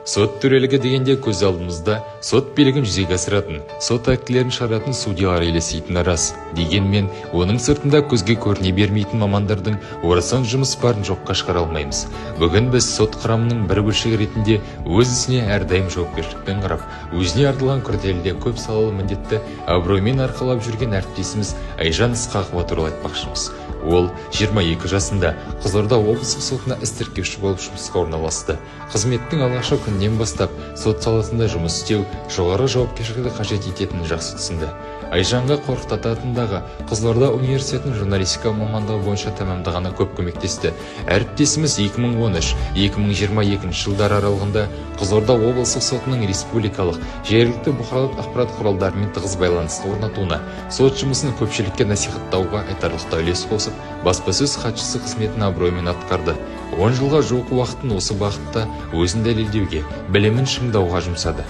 Сот төрелігі дегенде көз алдымызда сот билігін жүзеге асыратын, сот актілерін шығаратын судьялар елестейтіні рас. Дегенмен, оның сыртында көзге көріне бермейтін мамандардың орасан жұмыс барын жоққа шығара алмаймыз. Бүгін біз сот құрамының бір бөлшегі ретінде өз ісіне әрдайым жауапкершілікпен қарап, өзіне артылған күрделі де көп салалы міндетті абыроймен арқалап жүрген әріптесіміз Айжан Ысқақова туралы айтпақшымыз. Ол 22 жасында Қызылорда облыстық сотына іс тіркеуші болып жұмысқа орналасты. Қызметтің алғашқы күнінен бастап сот саласында жұмыс істеу жоғары жауапкершілікті қажет ететінін жақсы түсінді. Айжанға Қорқыт ата атындағы Қызылорда университетінің журналистика мамандығы бойынша тәмамдағаны көп көмектесті. Әріптесіміз 2013-2022 жылдар аралығында Қызылорда облыстық сотының республикалық, жергілікті бұқаралық ақпарат құралдарымен тығыз байланысты орнатуына, сот жұмысын көпшілікке насихаттауға айтарлықтай үлес қосып, баспасөз хатшысы қызметін абыроймен атқарды. 10 жылға жуық уақытын осы бағытта өзін дәлелдеуге, білімін шыңдауға жұмсады.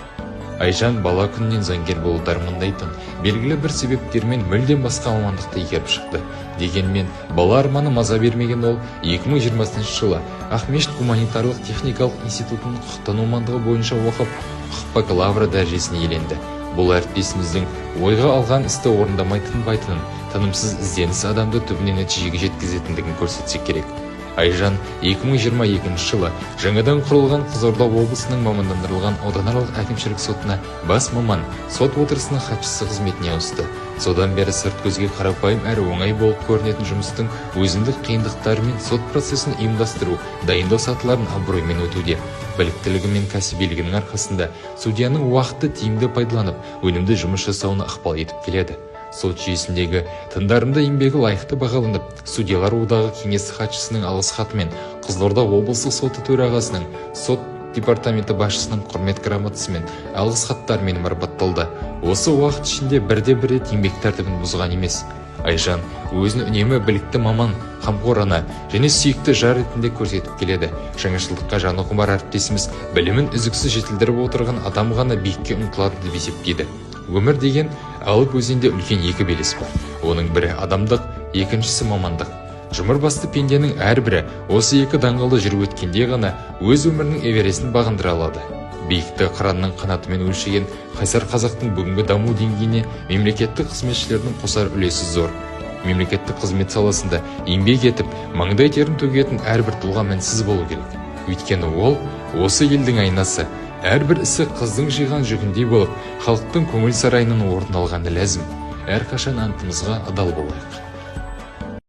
Айжан бала күнінен заңгер болуды армандайтын, белгілі бір себептермен мүлдем басқа мамандықты игеріп шықты. Дегенмен, бала арманы маза бермеген ол 2020 жылы Ақмешіт гуманитарлық техникалық институтының құқықтану мамандығы бойынша оқып, құқық бакалавры дәрежесін иеленді. Бұл әріптесіміздің ойға алған істі орындамай тынбайтынын, тынымсыз ізденіс адамды түбіне нәтижеге жеткізетіндігін көрсетсе керек. Айжан 2022 жылы жаңадан құрылған Қызылорда облысының мамандандырылған ауданаралық әкімшілік сотына бас маман, сот отырысының хатшысы қызметіне ауысты. Содан бері сырт көзге қарапайым әрі оңай болып көрінетін жұмыстың өзіндік қиындықтары мен сот процесін ұйымдастыру, дайындау сатыларын абыроймен өтуде. Біліктілігі мен кәсібилігінің арқасында судьяның уақытты тиімді пайдаланып, өнімді жұмыс жасауына ықпал етіп келеді. Сот жүйесіндегі тындарымды еңбегі лайықты бағаланып, судьялар одағы кеңесі хатшысының алғыс хатымен, Қызылорда облыстық соты төрағасының, сот департаменті басшысының құрмет грамотасымен, алғыс хаттарымен марапатталды. Осы уақыт ішінде бірде-бір рет еңбек тәртібін бұзған емес. Айжан өзін үнемі білікті маман, қамқор ана және сүйікті жар ретінде көрсетіп келеді. Жаңашылдыққа жаны құмар әріптесіміз білімін үздіксіз жетілдіріп отырған адам ғана биікке ұмтылады деп есептейді. Өмір деген алып өзенде үлкен екі белес бар. Оның бірі адамдық, екіншісі мамандық. Жұмыр басты пенденің әрбірі осы екі даңғылды жүріп өткенде ғана өз өмірінің Эверестін бағындыра алады. Биікті қыранның қанатымен өлшеген қайсар қазақтың бүгінгі даму деңгейіне мемлекеттік қызметшілердің қосар үлесі зор. Мемлекеттік қызмет саласында еңбек етіп, маңдай терін төгетін әрбір тұлға мінсіз болу керек. Өйткені ол осы елдің айнасы. Әрбір ісі қыздың жиған жүгіндей болып, халықтың көңіл сарайынан орын алғаны ләзім. Әрқашан антымызға адал болайық.